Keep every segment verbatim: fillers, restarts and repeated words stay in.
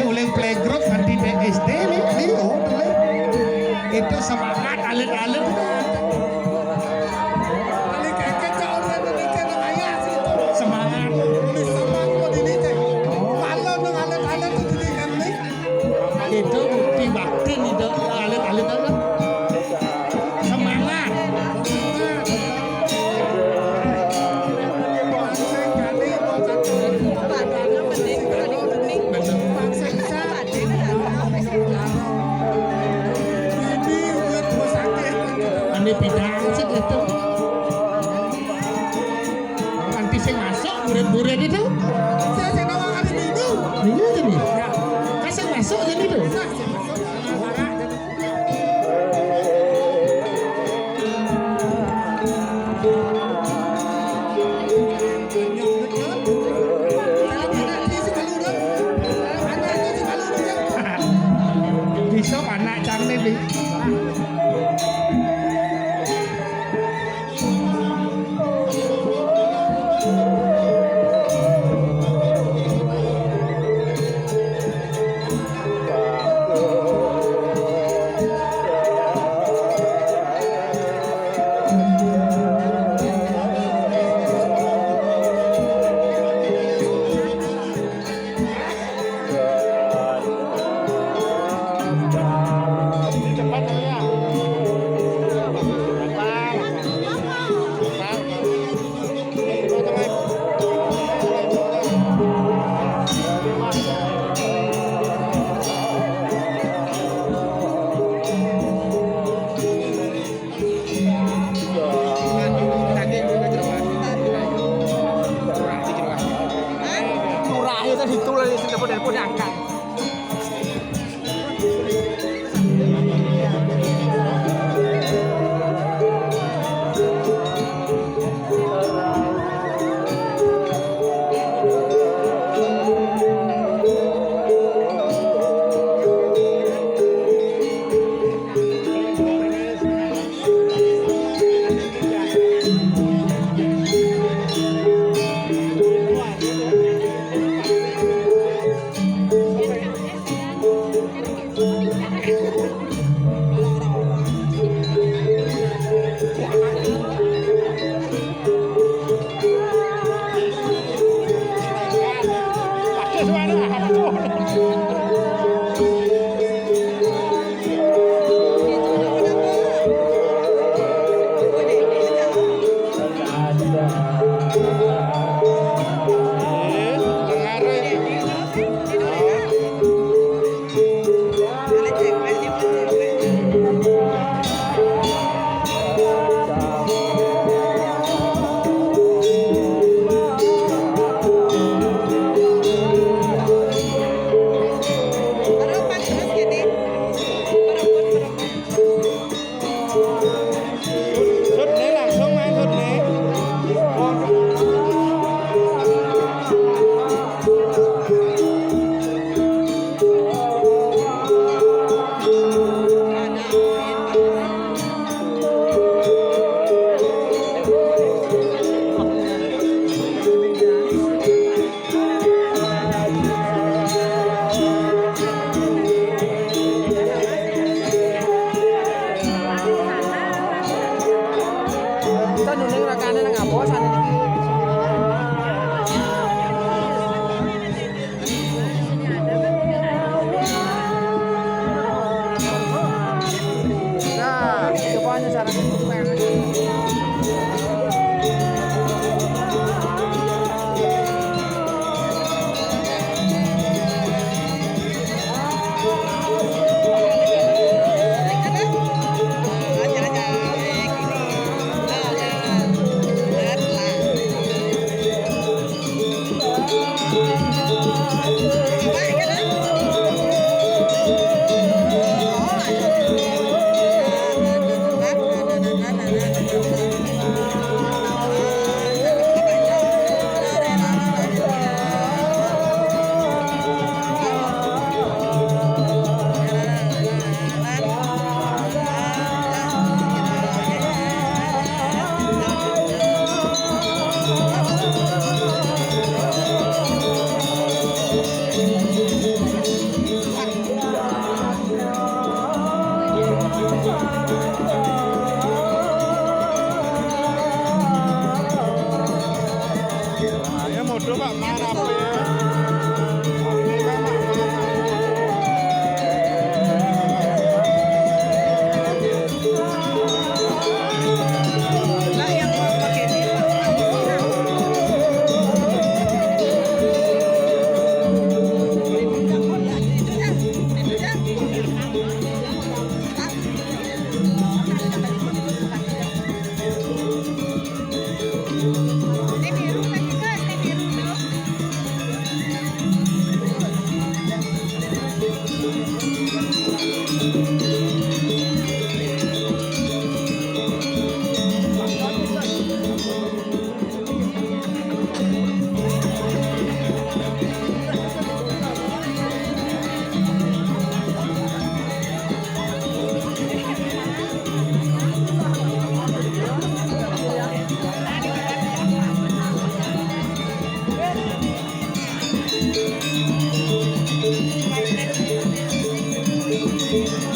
Mulai playgroup nganti dék S D nih, nih, oh, mulai. Itu semangat alit-alit. Kali keket cak orang Indonesia nang ayah sih. Semangat. Ini semangat kok ini, cek. Kalau nang alit-alit tuh didikan nih. Itu bukti bakti nih, Dok. Alit-alit apa? Semangat. Ane bidang sih gitu. Nanti sing masuk murid-murid itu. Saya sing nawang hari Minggu. Iya, jadi. Ya. Kan sing masuk jadi itu. Bisa anak cang nih, Dik. Murah ya, tadi itu lah, itu dapat, dapat diangkat.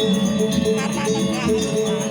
Karena negara.